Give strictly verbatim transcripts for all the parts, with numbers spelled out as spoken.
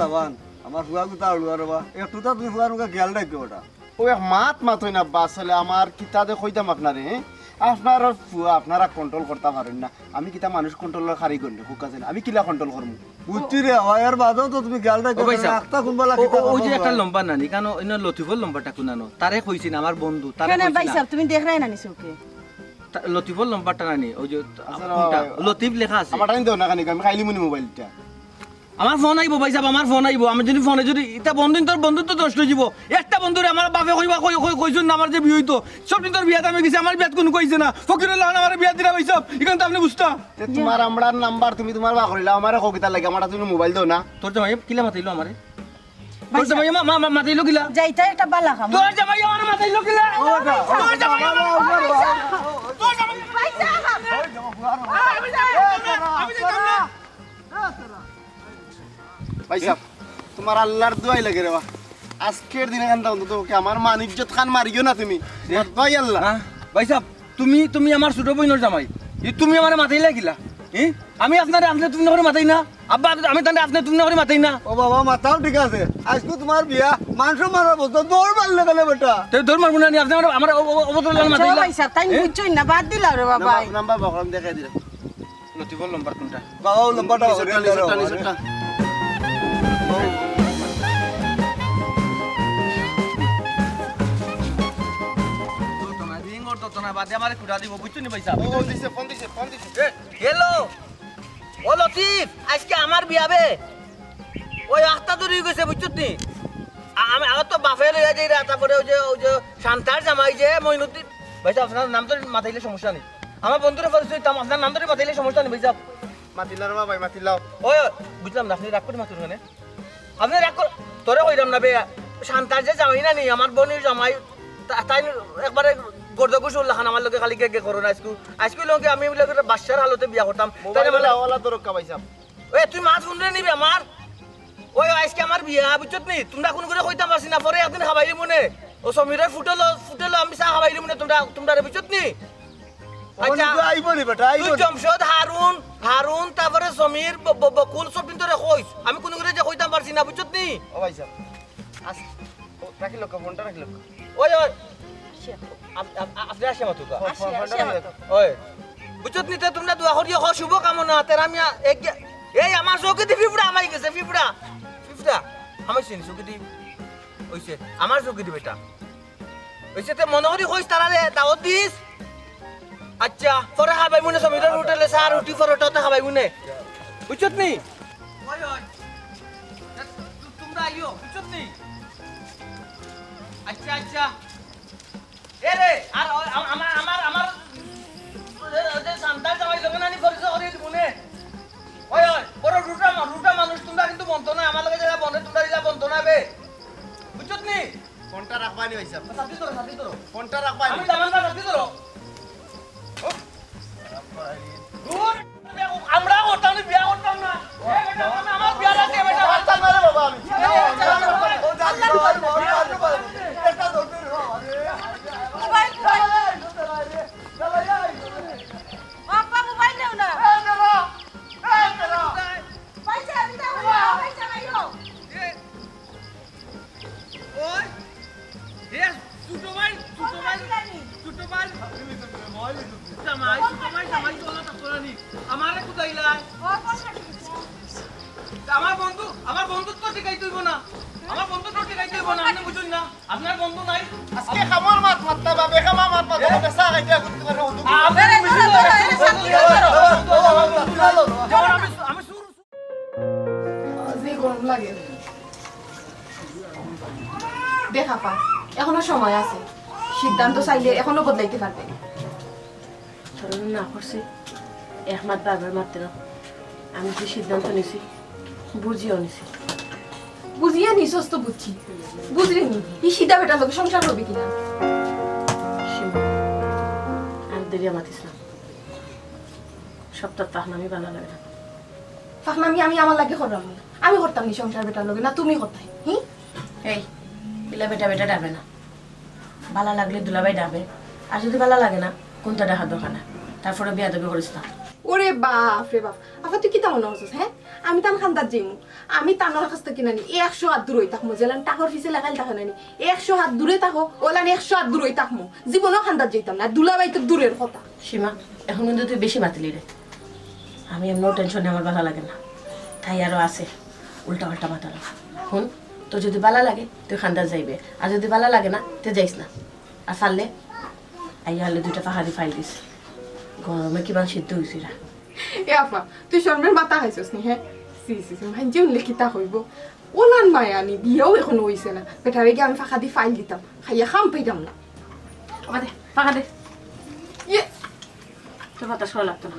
জামান, আমার ফুয়া গুতা আলু আর বা, একটু তো তুমি ফুয়ার মুখে খেয়াল রাখবে ওটা। ও এক মাত মাতইন আব্বা, আসলে আমার কিতা যে কইতাম আপনারে, হ্যাঁ? আপনারার ফুয়া, আপনারা control করতা পারইন না। আমি কিতা মানুষ control-র কারিগর নি, হুকা আছে না। আমি কিলা control করমু? বুঝছি রে, হয় আর বাদেও তো তুমি খেয়াল রাখবে, ও ভাই সাহেব, আখতা কোন বালা ও, কিতা ও, ওই যে করবা একটা ভাই? লম্বা নানি, কারণ ওই না লতিফর লম্বাটা কোনানো, তারে কইছি না, আমার বন্ধু, তারে কেনে কইছি ভাই না। সাহেব, তুমি দেখরায় না নি চউখে? তা-, লতিফর লম্বাটা নানি, ওই যে আচ্ছা, কোনটা? না, ভাই, লতিফ লেখা আছে। আমার টাইম দেও না খানিক, আমি খাইলিমুনি মোবাইলটা। আমার ফোন আইবো ভাই সাহেব, আমার ফোন আইবো। আমি যদি ফোনে যদি, ইতা বন্ধু, তোর বন্ধুত্ব নষ্ট অই যিবো। একটা বন্ধুরে আমার বাপে কইবা, কই, কই, কইছইন না আমার যে বিয়া অইতো। সব দিন তোর বিয়াত আমি গেছি, আমার বিয়াত কুনু কইছে না। ফকিরর লাখান আমারে বিয়া দিরা ভাই সাহেব, ইখান তো আপনে বুঝতা। তে তোমার আমরার নাম্বার তুমি তোমার বা করিলা, আমারে কও কিতার লাগি, আমার তুমি মোবাইল দেও না। তোর জামাই কিলা মাতাইলো আমারে? ভাই তোর জামাই মা-, মা-, মা-, মাতাইলো কিলা? যাইতা একটা বালা কাম। তোর জামাই আমারে মাতাইলো কিলা? ও বাবা, তোর জামাই ও বাবা, ও বাবা। তোর জামাই ভাই সাহেব। আমি যাইতাম না, আমি যাইতাম না। ভাই সাহেব, তোমার আল্লার দোয়াই লাগে রে বা। আজকের দিনে খান অন্তত ওকে আমার মান ইজ্জত খান মারিও না তুমি। তোমার দোয়াই আল্লা। হ্যাঁ? ভাই সাহেব, তুমি, তুমি আমার ছোট বইনর জামাই। ই তুমি আমারে মাতাইলা কিলা? ই? আমি আপনারে আপনে তুমি না করি মাতাই না। আব্বা, আমি তানরে আপনে তুমি না করি মাতাই না। ও বাবা, মাতাও ঠিক আছে। আজকে তোমার বিয়া, মান সম্মানর বস্তু, দৌড় মারলে কেনে বেটা? তে দৌড় মারবো না নি, আপনে আমার, আমার অ-, অ-, অবতরণ মাতাইলা। ভাই সাহেব, তাই এ? বুঝছইন না, বাদ দিলাও রে বাবা। নাম্বার, নাম্বার বকরাম দেখাই দিলাম। লতিফর লম্বার কোনটা? বাবা, ও লম্বাটা নিচেরটা, নিচেরটা, নিচেরটা। রিং অর তো না, বাদে আমারে খুঁড়া দিব, বুঝছো নি ভাই সাহেব? ও, ও দিছে, ফোন দিছে, ফোন দিছে। এ, হ্যালো, ও লতিফ, আজকে আমার বিয়া বে। ওই আখতা দূর অই গেছে, বুঝছো নি? আ-, আমি আগে তো বাফে লইয়া যাই রে, তারপরে ওই যে, ওই যে শান্তার জামাই যে মইনুদ্দিন, ভাই সাহেব, আপনার নাম তো মাতাইলে সমস্যা নেই। আমার বন্ধুরে পরিচয় দিতাম, আপনার নাম ধরে মাতাইলে সমস্যা নেই, ভাই সাহেব। মাতিলাও রে বা ভাই, মাতিলাও। ওই, ওই, বুঝলাম না, আপনি রাগ করে মাতুন কেনে? আপনি রাগ কর-, তোরে কইলাম না বে, শান্তার যে জামাই না নি, আমার বইনর জামাই, তা-, তাই একবারে গর্দ ঘুষুর লাখান আমার লগে খালি গে গে করো না আজকু। আজকু লগে আমি লগে বাদশার হালতে বিয়া করতাম। তাই মোবাইল মানে ওলা, ওলা দরকার ভাই সাহেব। ওই, তুই মাত হুনরে নিবে আমার। ওই, আজকে আমার বিয়া, বুঝছত নি? তোমরা কুনু করে কইতাম পারছি না, পরে একদিন খাবাইলিমুনে। ও সমীরর ফুটেলো, ফুটেলো, আমি চা খাবাইলিমুনে, তোমরা, তোমরারে, বুঝছত নি? আচ্ছা, আইবো নি বেটা, আইবো তুই নি। জমশেদ, হারুন, হারুন, তারপরে সমীর, ব-, ব-, বকুল, সব কিন্তু রে কইস। আমি কুনু করে যে কইতাম পারছি না, বুঝছত নি? ও ভাই সাহেব, আস-, ও, রাখিল কা, ফোনটা রাখিল কা। ওই, ওই। আপ-, আপ-, আপ-, আপনি আসে মাতুকা। ফোন-, আসে, ফোন-, আসে ফোনটা মাতুকা। রাখিল কা। ওই। বুঝছত নি তে তোমরা দোয়া করিও, হ, শুভ কামনা, তেরা মিয়া, এক গিয়া-, এই আমার চউখেদি ফিফড়া হামাই গেছে, ফিফড়া। ফিফড়া। হামাইছে নি চউখেদি? অইছে, আমার চউখেদি বেটা। অইছে তে মনো করি কইস তারারে, দাওয়াত দিস। আচ্ছা, পরে খাবাইমুনে সমীরর হোটেলে চা, রুটি, পরোটা তো খাবাইমুনে। বুঝছত নি? ওই, ওই। তু-, তোমরা আইও, বুঝছত নি? আচ্ছা, আচ্ছা। এ রে, আর আ-, আ-, আমার, আমার, আমার, ওই যে, ওই যে শান্তার জামাই লগে নানি পরিচয় করিয়ে দিমুনে। ওই, ওই, বড় রুটা মা-, রুটা মানুষ, তোমরা কিন্তু বনতো না, আমার লগে যেলা বনে, তোমরা ইলা বনতো না বে। বুঝছত নি? ফোনটা রাখবা নি ভাই সাহেব? সাথে ধরো, সাথে ধরো। ফোনটা রাখবা নি? আমি জামান না, সাথে ধরো। দূর, আমরা করতাম না, বিয়া করতাম না। এ বেটা, আমার বিয়া লাগে, বেটা। মারতাম না রে বাবা আমি। Mobile, mobile. আব্বা, মোবাইল নেও না। পয়সা দিতে হবে, পয়সা খাইও। ওই, এ, ছোট ভাই, ছোট ভাই, ছোট ভাই। জামাই, ছোট ভাই, জামাই তো হলো তা তোরা নি। আমারে কোথায় লাই? আমার বন্ধু, আমার বন্ধু তো টিকাই তুইব না। আমার বন্ধু তো টিকাই তুইব না, আপনি বুঝুন না। আপনার বন্ধু নাই। আজকে খামর মাত মাততা বা বেখামা মাত মাততা, আপনি চা খাইতে ঘুরতে পারবে, বন্ধু। আপনি এই, ধরো, ধরো, এই, শান্তি ধরো, ধরো। যেমন আমি, আমি সুর যে গরম লাগে। দেখ আপা, এখনো সময় আছে, সিদ্ধান্ত চাইলে এখনো বদলাইতে পারবে। তোর না করছি, এক মাত বারবার মারতে না। আমি যে সিদ্ধান্ত নিছি, বুঝিও নিছি। বুঝিয়া নিছস তো বুঝছি, বুঝলি নি? এই সিধা বেটার লগে সংসার করবি কিনা? সীমা, আর দেরিয়া মাতিস না। সপ্তাহ তাহলে আমি ভালো লাগে না। ফাহনামি আমি আমার লাগে করলাম নি। আমি করতাম নি সংসার বেটার লগে, না তুমি করতাই? হি? এই, ইলা বেটা বেটা ডাবে না। ভালা লাগলে দুলাভাই ডাবে। আর যদি ভালা লাগে না, কুন্তা ডাকার দরকার না। তারপরে বিয়াদবি করিস না। ওরে বাফ রে বাফ, আফা তুই কিতা মনো করছস? হে, আমি তান কান্দাত যাইমু? আমি তানর কাছ থাকি নানি একশো হাত দূরই থাকমু। যেলান টাকর পিছে লাগাইল থাকে নানি, একশো হাত দূরে থাকো, ওলান একশো হাত দূরই থাকমু। জীবনও কান্দাত যাইতাম না, দুলাভাই তো দূরের কথা। সীমা, এখন কিন্তু তুই বেশি মাতিলি রে। আমি এমনও টেনশনে আমার ভালা লাগে না, তাই আরো আছে উল্টা পাল্টা মাতানো। হুন, তোর যদি ভালা লাগে তুই কান্দাত যাইবে, আর যদি ভালা লাগে না তে যাইস না। আর পারলে আইয়া হলে দুইটা ফাঁকা দি ফাইল দিস। গরমে কিমান সিদ্ধ হইছে রা। এ আফা, তুই শরমের মাথা খাইছস নি? হে, সি সি সি, মাইনষে হুনলে কিতা কইবো? ওলান মায়া নি, বিয়াও এখনো হইছে না, বেটারে গিয়া আমি ফাঁকা দি ফাইল দিতাম, খাইয়া কাম পাইতাম না। ফাঁকা দে, ফাঁকা দে। ইয়ে। তোর বাতাস করা লাগতো না।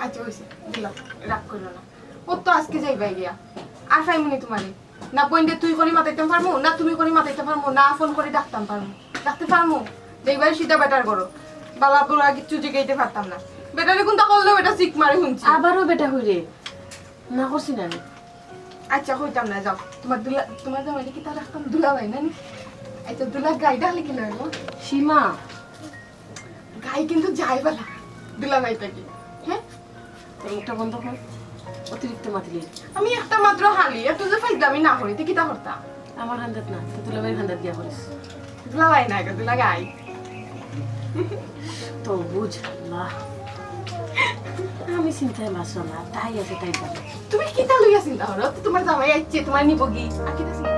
আচ্ছা, হইছে, দিলাম, রাগ করো না। ও তো আজকে যাইবায় গিয়া, আর পাইমু নি তোমারে। না বইনরে তুই করি মাতাইতাম পারমু, না তুমি করি মাতাইতাম পারমু, না ফোন করি ডাকতাম পারমু, ডাকতে পারমু? যাইবায় সিধা বেটার ঘরো। বালা বুরা কিচ্ছু জিগাইতে পারতাম না। বেটারে কুন্তা করলেও বেটা চিক মারে হুনছি। আবারও বেটা হইরে, না করছি না আমি। আচ্ছা, কইতাম না, যাও। তোমার দুলা, তোমার জামাইরে কিতা রাখতাম? দুলাভাই না নি? আচ্ছা, দুলা গাই ডাকলে কি লইব? সীমা। গাই কিন্তু যায় বালা, দুলাভাই থাকি। হ্যাঁ? তোর মুখটা বন্ধ কর, অতিরিক্ত মাতিলি। আমি একটা মাত্র হালি, একটু যে ফাইজলামি না করি, তে কিতা করতাম? আমার কান্দাত না, তো দুলাভাইর কান্দাত গিয়া করিস। দুলাভাই না গো, দুলা গাই। তো বুঝ, আল্লাহ। আমি চিন্তায় বাঁচলাম না, তাই আছে তাই যাবে। তুমি কিতা লইয়া চিন্তা করো? তো তোমার জামাই আইছে, তোমার নিবগি, আর কিতা চিন্তা?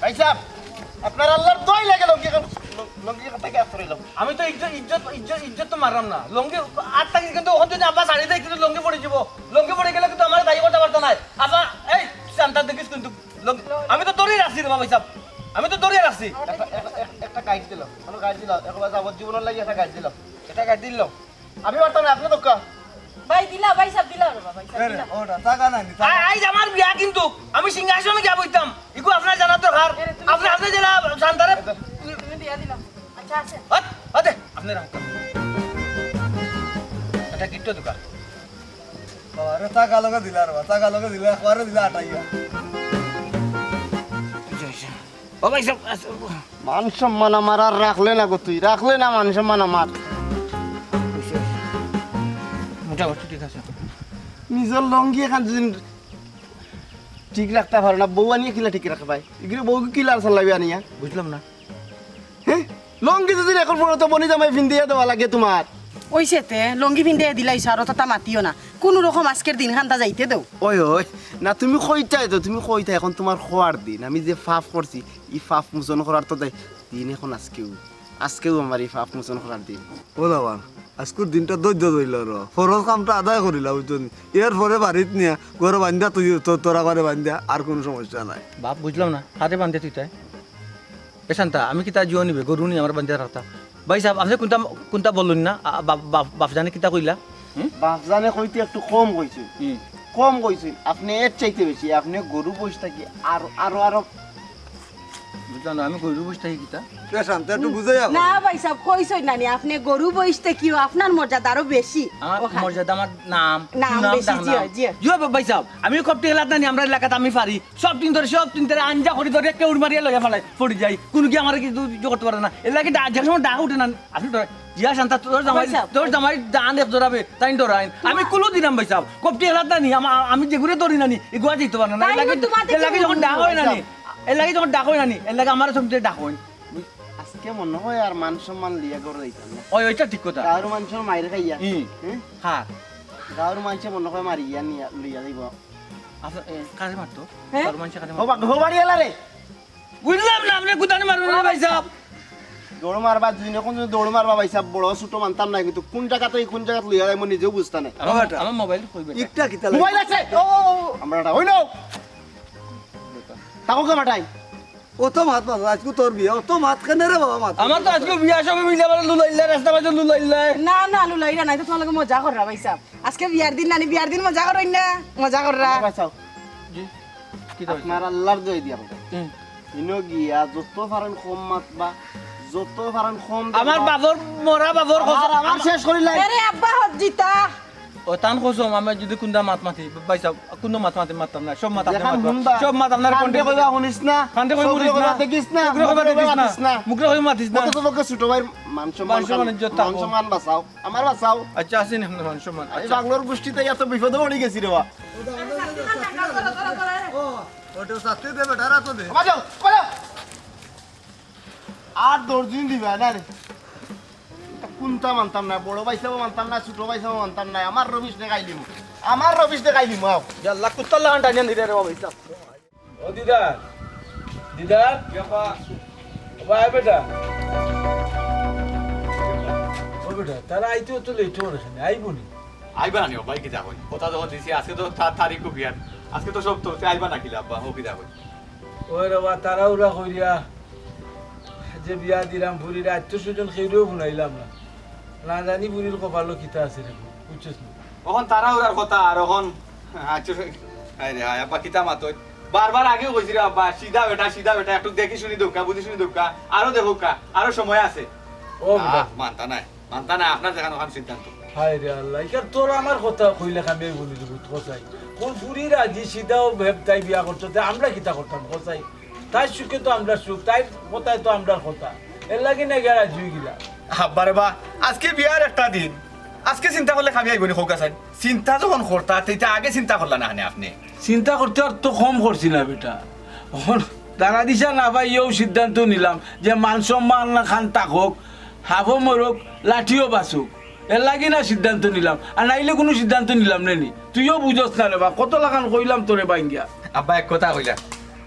ভাই সাহেব, আপনার আল্লাহর দোয়াই লাগে, লুঙ্গি এখন, লুঙ্গি এখন থেকে আস্ত রইলাম। আমি তো ইজ্জত, ইজ্জত, ইজ্জত, ইজ্জত তো মারলাম না। লুঙ্গি আট টাকা কিন্তু ওখান যদি আবার শাড়ি দেয়, কিন্তু লুঙ্গি পড়ে যাব। লুঙ্গি পড়ে গেলে কিন্তু আমার দায়ী করতে পারতো না। আবার এই শান্তা দেখিস কিন্তু লুঙ্গি, আমি তো ধরে রাখছি রে বাবা সাহেব, আমি তো ধরে রাখছি। একটা, একটা, একটা, একটা গাইড দিলাম, কোনো গাইড দিলাম, একবার যাবজ্জীবনের লাগি একটা গাইড দিলাম, এটা গাইড দিলাম। আমি পারতাম না, আপনি দক্কা। ভাই, দিলা, ভাই সাহেব, দিলা রে বাবা, ভাই সাহেব, দিলা। ওটা, টাকা নাই নি, টাকা। আ-, আইজ আমার বিয়া কিন্তু, আমি সিংহাসনে গিয়া বইতাম। ইগু আপনার জানার দরকার। এরে, তুমি আপনি, আপনি জেলা শান্তারে। তুমি দিয়া দিলাম। আচ্ছা, আছে। হট, হটে, আপনি রাখুন। এটা গিট্টু দোকান। বাবা, আরে টাকা লগে দিলা রে বাবা, টাকা লগে দিলা, একবারে দিলা আটাইয়া। ও ভাই সাহেব, আস-, মান সম্মান আমার আর রাখলে না গো তুই, রাখলে না মান সম্মান আমার। মোটামুটি ঠিক আছে। নিজর লুঙ্গি এখান যদি ঠিক রাখতা পারো না, বউ আনিয়া কিলা ঠিক রাখবায়? ইগুরে বউ কিলা আর চালাইবে আনিয়া? বুঝলাম না। হ্যাঁ? লুঙ্গি যদি এখন পর্যন্ত বনি জামাই ফিন্দিয়া দেওয়া লাগে তোমার। ওই সেতে লুঙ্গি ফিন্দিয়া দিলাইছো, আর অতটা মাতিও না। কুনু রকম আজকের দিন খানটা যাইতে দেও। ওই, ওই, না তুমি কইতায় তো, তুমি কইতায় এখন তোমার খোয়ার দিন। আমি যে পাপ করছি, ই পাপ মোচন করার তো দে-, দিন এখন আজকেউ। আজকেউ আমার ই পাপ মোচন করার দিন। ও দামান, আজকের দিনটা ধৈর্য ধরিল র। ফরজ কামটা আদায় করিলা, বুঝছো নি? এর পরে বাড়িত নিয়া ঘরে বান্ধিয়া তুই তো-, তোরা ঘরে বান্ধিয়া আর কুনু সমস্যা নাই। বাপ বুঝলাম না, কারে বান্ধিয়া তুই তাই? এ শান্তা, আমি কিতা জিও নিবে? গরু নি আমার বান্ধিয়া রাখতা। ভাই সাহেব, আপনি কুনটা, কুনটা বললেন না? আ, বাপ, বাপ, বাপ জানে কিতা কইলা? হুম? বাপ জানে কইতে একটু কম কইছে। হুম। কম কইছে। আপনি এর চাইতে বেশি। আপনি গরু বইস থাকি আর, আরো, আরো। বুঝলাম না, আমি গরু বইস থাকি কিতা? এ শান্তা, একটু বুঝাইয়া কও। না ভাই সাহেব, কইছই না নি, আপনি গরু বইস থাকিও, আপনার মর্যাদা আরো বেশি। আমার ওখানে। মর্যাদা, আমার নাম, নাম সুনাম, বেশি, ডাক জি নাম। হয়, জি হয়। জি হয়, ভাই সাহেব, আমি কপটি এলাত না নি, আমরা এলাকাত আমি পারি। সব দিন ধরে, সব দিন ধরে আঞ্জা করি ধরে কেউ মারিয়া লইয়া ফালাই, পড়ি যাই। কুনু কি আমারে কিছু ইয়ে করতে পারে না। এর লাগি ডা-, যে সময় ডাক উঠে না, আপনি ডরাই। জিয়া শান্তা, তোর জামাই, ভাই সাহেব। তোর জামাই ডান এক ধরাবে, তাই ডরাইন। আমি কুলো দিলাম ভাই সাহেব। কপটি এলাত না নি, আমা-, আমি যেগুরে ধরি না নি, এগুয়া দিতে পারে না। এর তাই লাগি, তোমার এর লাগি দেখে যখন ডাক হয় না নি, ভাই এর লাগি যখন ডাক হয় না নি, এর লাগি আমার সব দিয়ে ডাক হয়। আজকে মনে হয় আর মান সম্মান লিয়া করে দিতাম না। ওই, ওইটা ঠিক কথা। গাঁর মানুষের মাইর খাইয়া। হুম। হ্যাঁ? হ্যাঁ। গাঁর মানুষে মনে হয় মারিয়া নিয়া, লইয়া যাইব। আচ্ছা, এ, কারে মারতো? হ্যাঁ? গাঁর মানুষে কারে ও মারতো? বা-, ও বাড়ি এলা রে। বুঝলাম না, আপনি কোথায় মারবেন না ভাই সাহেব? দৌড় মারবা, দুই রকম যদি দৌড় মারবা ভাই সাহেব, বড় ছোট মানতাম না, কিন্তু কোন জায়গা থেকে কোন জায়গা লইয়া যাইব নিজেও বুঝতা নাই। আমার, ও বেটা। আমার মোবাইল কই বেটা? ইটা কিতা লাগে? মোবাইল আছে। ও, ও, ও। আমরা এটা হইল। তাকে কে মাঠাই? অত মাত মাত, আজকে তোর বিয়া, অত মাত কেন রে বাবা মাত? আমার তো আজকে বিয়া সবে মিলে আবার লুলাইলা, রাস্তা মাঝে লুলাইলা। না, না, লুলাইরা নাই তো, তোমার লগে মজা কররা ভাই সাহেব। আজকে বিয়ার দিন নানি, বিয়ার দিন মজা করইন না, মজা কররা। আমার ভাই সাহেব, জি, কি কইছে? আপনার আল্লাহর দোয়াই দিয়া কইতাম। হুম। ইনো গিয়া যত পারেন কম মাতবা, যত পারেন কম আমার দেখবা। বাবর, মরা বাবর আমার, কসম। আমার শেষ করি লাই। আরে আব্বা হজ্জিতা। ও তান কসম, আমি যদি কুনটা মাত মাতি, ভাইসাব, কুনটা মাত মাতি মাততাম না, সব মাত আপনে মাতবা। সব মাত আপনার কান্দে কইবা হুনিস না, কান্দে কইবা হুনিস না, দেখিস না, মুখরে কইবা দেখিস না, মুখরে কইবা মাতিস না। ছোট ভাইর মান সম্মান, মান সম্মান, ইজ্জত থাকবো। মান সম্মান বাঁচাও, আমার বাঁচাও। আচ্ছা, আছি নি আপনার মান সম্মান? এই আচ্ছা। বাংলোর গোষ্ঠীতে এত বিপদে পড়ি গেছি রে বা। ওটা সাথে দে বেটা, রাখো দে। বাজাও, বাজাও। আর দশ দিন দিবা না রে। কুনটা মানতাম না, বড় ভাইসাবও মানতাম না, ছোট ভাইসাবও মানতাম না। আমার রবিশ দেখাইলিমু, আমার রবিশ দেখাইলিমু, আও। ইয়াল্লা, কুত্তার লাগান টানিয়া নিরে রে বাবা, ইসলাম। ও দিদার, দিদার। ও ভাই বেটা। ও বেটা, তারা আইতে তো লেট হওয়ার এখানে, আইবো নি? আইবা না নি, ও ভাই, কিতা কই? কথা যখন দিছি, আজকে তো তার তারিখও বিয়ার। আজকে তো সব তো, তে আইবা না কিলা, আব্বা, ও কিতা কই? ওই রে বা, তাড়াহুড়া করিয়া যে বিয়া দিলাম, ফুরির আত্মীয় স্বজন কেউরেও হুনাইলাম না। না জানি ফুরির কপালো কিতা আছে রে, বুঝছস না? অখন তাড়াহুড়ার কথা, আর অখন আচ্ছা, হায় রে হায়, আব্বা কিতা মাতই? বারবার আগেও কইছি রে আব্বা, সিধা বেটা, সিধা বেটা, একটু দেখি শুনি দেউক্কা, বুঝি শুনি দেউক্কা, আরো দেখউক্কা, আরো সময় আছে। ও বেটা। আহ, মানতা নায়। মানতা না, আপনার যেখান ওখান সিদ্ধান্ত। হায় রে আল্লাহ, ইকার তোর আমার কথা কইলে আমি এই বলি দিব, কসাই। কোন বুড়ি রাজি সিধাও ভেব তাই বিয়া করছো, তে আমরা কিতা করতাম, কসাই? তাই সুখে তো আমরা সুখ, তাই কথায় তো আমরা কথা। এর লাগি না গিয়া রাজি হয়ে গেলা। আব্বারে বা, আজকে বিয়ার একটা দিন। আজকে চিন্তা করলে খামি আইব নি, কউক্কা চাইন? চিন্তা যখন করতা, তে ইতা আগে চিন্তা করলা না কেনে আপনে? চিন্তা করতে আর তো কম করছি না বেটা। অখন দানা দিশা না পাইয়াও সিদ্ধান্ত নিলাম যে মান সম্মান না খান থাকুক, হাফও মরুক, লাঠিও বাচুক। এর লাগি না সিদ্ধান্ত নিলাম, আর নাইলে কুনু সিদ্ধান্ত নিলাম না নি। তুইও বুঝস না রে বা, কত লাখান কইলাম তোরে বাইঙ্গা। আব্বা এক কথা কইলা,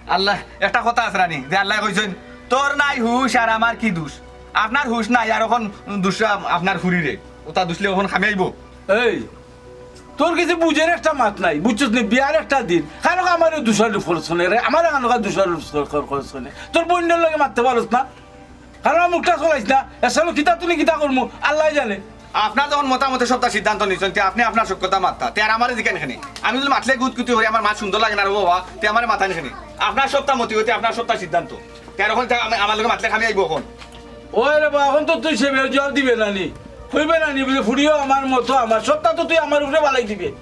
আল্লাহ একটা কথা আছে না নি, যে আল্লায় কইছইন, "তোর নাই হুশ আর আমার কি দুষ?" আপনার হুশ নাই, আর অখন দুষরা আপনার ফুরিরে, ওটা দুষলে অখন খামি আইব। এই, তোর কিছু বুঝের একটা মাত নাই, বুঝছস নি? বিয়ার একটা দিন, কারণ আমারে দোষারোপ করছ না রে, আমারে কারণ দোষারোপ কর-, কর-, করছ না। তোর বইনর লগে মাততে পারস না, কারণ মুখটা চলাইস না, এসালো কিতা তুমি কিতা করমু, আল্লাহ জানে। আপনার যখন মতামতে সবটা সিদ্ধান্ত নিছইন, তে আপনে আপনার সক্ষতা মাততা, তে আর আমারে জিকাইন কেনে? আমি যদি মাতলে গুতগুতি করি, আমার মাত সুন্দর লাগে না রে বাবা, তে আমারে মাতাইন কেনে? আপনার সবটা মতি হইতে আপনার সবটা সিদ্ধান্ত। তে আর অখন তে আমা-, আমার লগে মাতলে খামি আইব অখন। ওই রে বা, অখন তো তুই সে জবাব দিবে না নি, কইবে না নি, বুলে ফুরিও আমার মতো আমার, সবটা তো তুই আমার উপরে বালাই দিবে।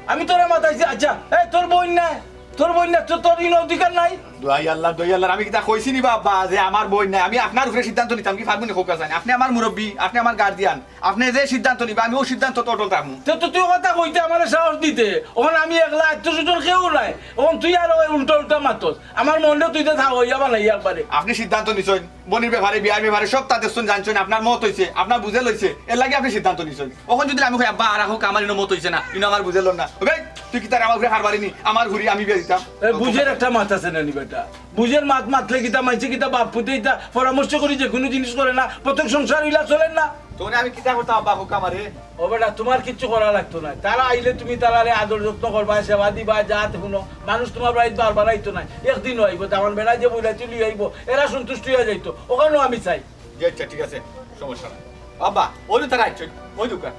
আমি তোরে মাতাইছি, আচ্ছা, এই তোর বইন না, তোর বইন না, তো-, তোর ইনো অধিকার নাই। দোয়াই আল্লাহ, দোয়াই আল্লাহ, আমি কিতা কইছি নি বাবা যে আমার বইন নাই? আমি আপনার উপরে সিদ্ধান্ত নিতাম কি পারমু নি, কউক্কা চাইন? আপনে আমার মুরব্বি, আপনে আমার গার্জিয়ান, আপনে যে সিদ্ধান্ত নিবা আমি ওই সিদ্ধান্ত তো অটল থাকমু। তো, তো তুই কথা কইতে আমারে সাহস দিতে, অখন আমি একলা, আত্মীয় স্বজন কেউ নাই, অখন তুই আর ওই উল্টা উল্টা মাতস। আমার মনটা তুই তো থাক, হইয়া বানাইয়া একবারে। আপনে সিদ্ধান্ত নিছইন, বইনর ব্যাপারে, বিয়ার ব্যাপারে সব তাদের শুন জানছইন, আপনার মত হইছে, আপনার বুঝে লইছে, এর লাগি আপনে সিদ্ধান্ত নিছইন। অখন যদি আমি কই, "আব্বা, আর হোক, আমার ইনো মত হইছে না, ইনো আমার বুঝে লন না", ওই, "তুই কিতা আমার উপরে হারবারি নি, আমার ফুরি আমি বিয়া দিতাম"? এ, বুঝের একটা মাত আছে না নি বেটা? বুঝের মাত মাতলে কিতা মানছে, কিতা বাপ পুতে ইতা পরামর্শ করি যে কুনু জিনিস করে না, প্রত্যেক সংসার ইলা চলের না। তো আমি কিতা করতাম আব্বা, কউক্কা আমারে? ও বেটা, তুমার কিচ্ছু করা লাগতো নায়। তারা আইলে তুমি তারারে আদর যত্ন করবা, সেবা দিবা, জাত হুনো। মানুষ তুমার বাড়িত বারবার আইতো নায়, একদিনও আইবো। দামান বেড়ায় যে বইলা তুলি আইবো, এরা সন্তুষ্ট হইয়া যাইতো। অখানও আমি চাই। জি, আচ্ছা, ঠিক আছে, সমস্যা নাই। আব্বা, ওই তো তারা আইছইন, ওই দোকান।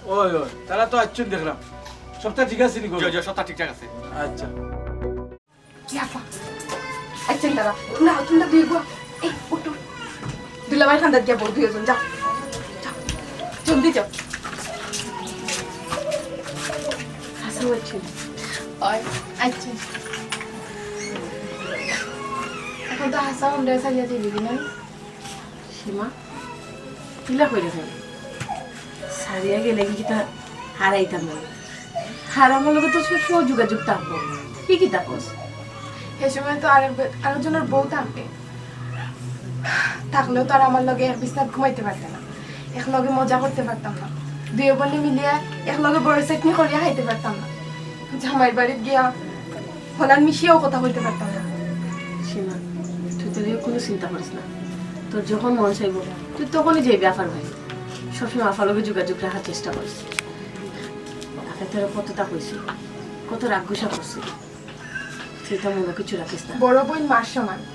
ওই, ওই, তারা তো আইছইন দেখলাম। সবটা ঠিক আছে নি গো? জি, জি, সবটা ঠিকঠাক আছে। আচ্ছা। ইয়াফা। আইচ্ছা, দাঁড়া। না, তুমি তো দুই গো। এই, উঠো। দুলাভাই খান্দাত গিয়া বউ দুইজন, যাও। যাও। জলদি যাও। হাসান আইছে। ওই, আইছে। এখন তো হাসান আমরা সারিয়া দিবি না? সীমা, কিলা কইরে খাই? সারিয়া গেলে কি কিতা হারাইতাম না? আর আমার লগে তো সবসময় যোগাযোগ থাকবো। কি কিতা কস? হে সময় তো আরেক বে-, আরেকজনের বউ থাকবে। থাকলেও তো আর আমার লগে এক বিছনাত ঘুমাইতে পারতে না। এক লগে মজা করতে পারতাম না। দুই বইনে মিলিয়া এক লগে বড় চাটনি করিয়া খাইতে পারতাম না। জামাইর বাড়িত গিয়া হলান মিশিয়াও কথা কইতে পারতাম না। সীমা, তুই তো কোনো চিন্তা করিস না। তোর যখন মন চাইবো, তুই তখনই যাইবি আফার বাড়ি। সবসময় আফার লগে যোগাযোগ রাখার চেষ্টা করিস। আফায় তোরে কততা কইছে, কত রাগ গুসা করছে, তুই তো মনে কিছু রাখিস না। বড় বইন মার সমান,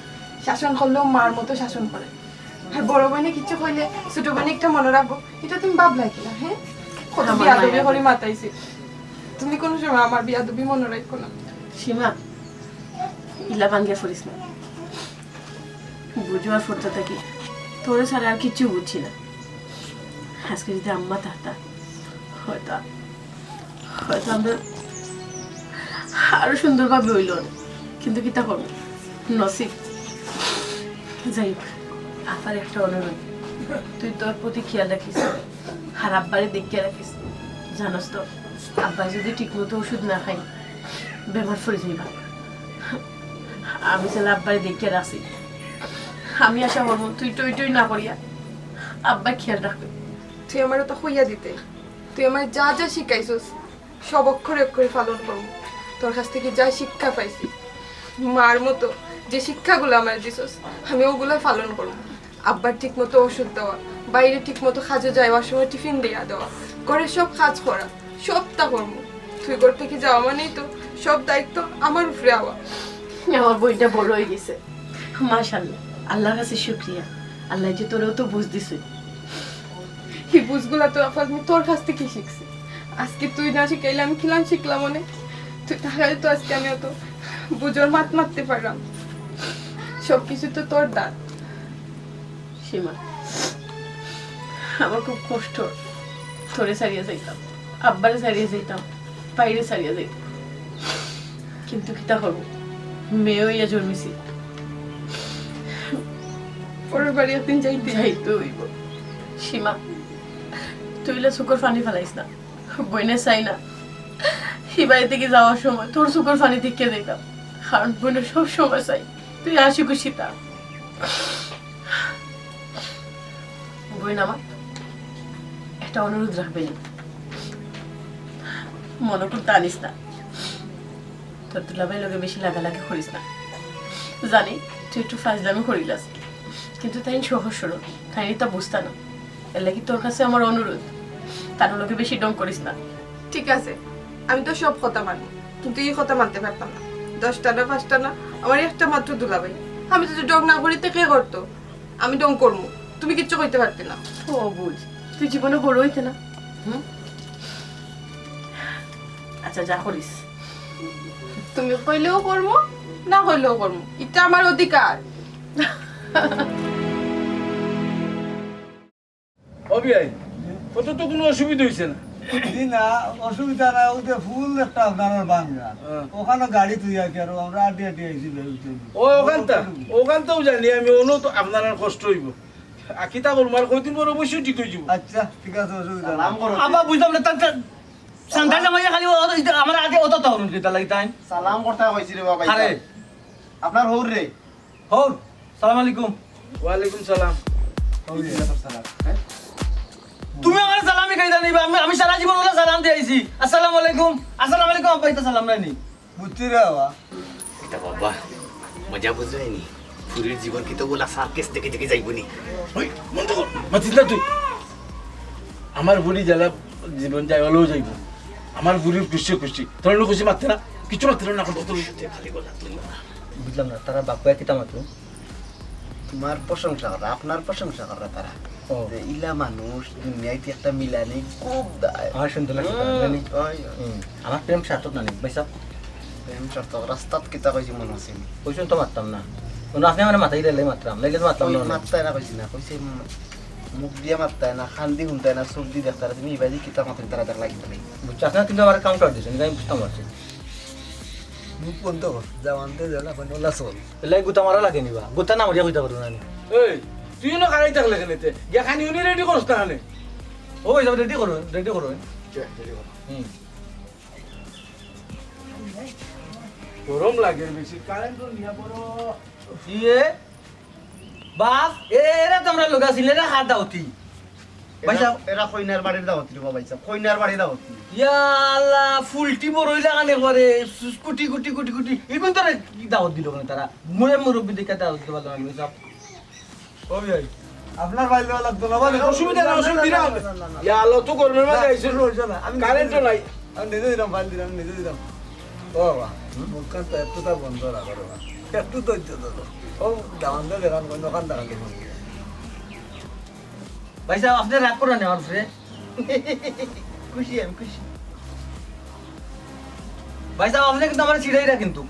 শাসন করলেও মার মতো শাসন করে। আর বড় বইনে কিচ্ছু কইলে ছোট বইনে একটা মনে রাখবো, ইটা তুমি ভাবলায় কিলা, হ্যাঁ? কত আমার বিয়াদবি মায়া করি লাগে। মাতাইছি। তুমি কোনো সময় আমার বিয়াদবি মনে রাখো না। সীমা, ইলা ভাঙ্গিয়া পড়িস না। বুঝবার পর থাকি তোরে ছাড়া আর কিচ্ছু বুঝছি না। আজকে যদি আম্মা থাকতা, হয়তো হয়তো আমরা আরো সুন্দরভাবে হইল না, কিন্তু কিতা করবো, নসিব। যাই হোক, আপার একটা অনুরোধ, তুই তোর প্রতি খেয়াল রাখিস, আর আব্বারে দেখিয়া রাখিস। জানোস তো, আব্বা যদি ঠিক মতো ওষুধ না খাই, বেমার পড়ি যাইবা। আমি চাইলে আব্বারে দেখিয়া রাখছি। আমি আশা করবো তুই টই টই না করিয়া আব্বার খেয়াল রাখবে। তুই আমার ওটা কইয়া দিতে, তুই আমার যা যা শিখাইছস, সব অক্ষরে অক্ষরে পালন করবো। তোর কাছ থেকে যা শিক্ষা পাইছি, মার মতো যে শিক্ষাগুলো আমার দিছস, আমি ওগুলা পালন করবো। আব্বার ঠিক মতো ওষুধ দেওয়া, বাইরে ঠিক মতো কাজে যাওয়ার সময় টিফিন দিয়া দেওয়া, ঘরের সব কাজ করা, সবটা করবো। তুই ঘর থেকে যাওয়া মানেই তো সব দায়িত্ব আমার উপরে আওয়া। আমার বইনটা বড় হয়ে গেছে, মাশাআল্লাহ, আল্লাহর কাছে শুক্রিয়া, আল্লাহ যে তোরেও তো বুঝ দিছে। এই বুঝগুলা তো আফা আমি তোর কাছ থেকে শিখছি। আজকে তুই না শিখাইলে আমি কিলান শিখলাম অনে? তুই থাকায় তো আজকে আমি অত বুঝর মাত মারতে পারলাম। সবকিছু তো তোর দান। সীমা, আমার খুব কষ্ট, তোরে ছাড়িয়া যাইতাম, আব্বারে ছাড়িয়া যাইতাম, বাইরে ছাড়িয়া যাইতাম, কিন্তু কিতা করবো, মেয়ে হইয়া জন্মিছি। পরের বাড়ি একদিন যাইতে যাইতে হইব। সীমা, তুই ইলা চকুর পানি ফালাইস না। বইনে চাই না, হি বাড়ি থেকে যাওয়ার সময় তোর চকুর পানি দেখিয়া যাইতাম, কারণ বইনে সব সময় চাই তুই হাসি খুশি থাক। বইন আমার, একটা অনুরোধ রাখবে নি, মনে করতে আনিস না। তোর দুলাভাইর লগে বেশি লাগালাগি করিস না। জানি তুই একটু ফাজলামি করিলাস, কিন্তু তাইন সহজ সরল, তাইন ইতা বুঝতা না। এর লাগি তোর কাছে আমার অনুরোধ, তার লগে বেশি ঢং করিস না। ঠিক আছে, আমি তো সব কথা মানি, কিন্তু এই কথা মানতে পারতাম না। দশটা না পাঁচটা না, আমার একটা মাত্র দুলাভাই। আমি যদি ঢং না করি, তে কে করতো? আমি ঢং করমু, তুমি কিচ্ছু কইতে পারতে না। ও বুঝ, তুই জীবনে বড় হইতে না। হুম? আচ্ছা, যা করিস। তুমি কইলেও করমু, না কইলেও করমু, এটা আমার অধিকার। ও বিয়াই, কত তো কোনো অসুবিধা হইছে না? জি না, অসুবিধা না, ওই যে ফুল একটা আপনার ভাঙ্গা, হ্যাঁ। ওখানে গাড়ি তুই আর কি, আর আমরা আটি আটি আইছি ভাই, ওই জন্য। ও, ওখানটা? ওখানটাও জানি আমি, ওনো তো আপনার আর কষ্ট হইব। আকিতা করবো, আর কয়দিন পর অবশ্যই ঠিক হয়ে যাবো। আচ্ছা, ঠিক আছে, অসুবিধা নাই। সালাম করো। আব্বা, বুঝলাম না, তার, তার, সান্তান জামাইয়া খালি ও, ও, আমার আগে অত তখন কিতা লাগি তাই? সালাম করতে কইছি রে বাবা। আরে। আপনার হউর রে। হউর, সালাম আলাইকুম। ওয়ালাইকুম সালাম। হউর রে। হ্যাঁ? তুমি আমার সালামি খাইতা নিবা, আমি, আমি সারা জীবন ওলা সালাম দিয়ে আইছি। আসসালামু আলাইকুম, আসসালামু আলাইকুম, আব্বা, ইতা সালাম নাই নি? বুঝছি রে বাবা। এটা বাবা, মজা বুঝায়নি। ফুরির জীবন কি তো বলা সার্কেস থেকে থেকে যাইব নি? ওই, বন্ধ কর, মাতিস না তুই। আমার ফুরি জ্বালা জীবন যাই হলেও যাইব। আমার ফুরির খুশি খুশি। তোর খুশি মারতে না, কিছু মারতে না, না করতে তুই। খালি গলা তুই না। বুঝলাম না, তারা বাপুয়া কিতা মাতো? তোমার প্রশংসা করা, আপনার প্রশংসা করা তারা। ও। যে ইলা মানুষ দুনিয়াতে একটা মিলানি খুব দায়। আমার সুন্দর লাগছে তারা, হুম, জানি? ওই, ওই। হুম। আমার প্রেম সার্থক না নি, ভাই সাহেব? প্রেম সার্থক, রাস্তাত কিতা কইছি মনে আছে নি? ওই সময় তো মারতাম না। মনে আপনি আমার মাথায় দিলে মারতাম, নাইলে তো মারতাম ওই না। মারতায় না কইছি না, কইছি মু-, মুখ দিয়া মারতায় না, কান দি হুনতায় না, চোখ দি দেখতায় না, তুমি ইবাদি কিতা মাতেন তারা দেখলাই কিতা নাই। বুঝছো, আপনারা কিন্তু আমার কাউন্টার দিয়েছেন, আমি বুঝতাম পারছি। মুখ বন্ধ কর, যাওয়ান দে, যা না, ওলা চল। এলাই গুতা মারা লাগে নিবা, গুতা না মারিয়া কইতা পারো না নি। এই, তুই না খারাই থাকলে কেন তে? গিয়া খানি উনি রেডি করস না খানে। ও, এই যাও, রেডি করো, রেডি করো। হুম। গরম লাগে বেশি, কারেন্ট নিয়া বড়। ইয়ে, বাপ, এ-, এরা তো আমরা লোক আছিল, এরা হাত দাওতি। ভাই সাহেব। এরা কইনার বাড়ির দাওতি রে বাবা, ভাই সাহেব, কইনার বাড়ির দাওতি। ইয়া আল্লাহ, ফুলটি বড় হইলা কানে একবারে, কুটি, কুটি, কুটি, কুটি। ইগুন তোরে কি দাওত দিল কেন তারা? মুয়ে মুরব্বি দেখে দাওত দিতে পারলাম না, ভাই সাহেব। ও ভাই, আপনার ভাই দেওয়া লাগতো না, মানে অসুবিধা না, অসুবিধা না। না, না, না, না। ইয়া আল্লাহ, তো গরমের মাঝে না, আইছে। কিছু হইছে না। আমি কারেন্টও নাই। আমি নিজে দিলাম, ফাইল দিলাম, নিজে দিলাম। ও বাবা, হুম? মুখখান তো একটু তা বন্ধ রাখো রে বাবা। একটু ধৈর্য ধরো। ও, দামান তো দেখান, কোন দোকান দেখান দেখুন। ভাই সাহেব, আপনি রাগ করেন আমার উপরে। খুশি, আমি খুশি। ভাই সাহেব, আপনি কিন্তু আমার ছিড়াইরা কিন্তু।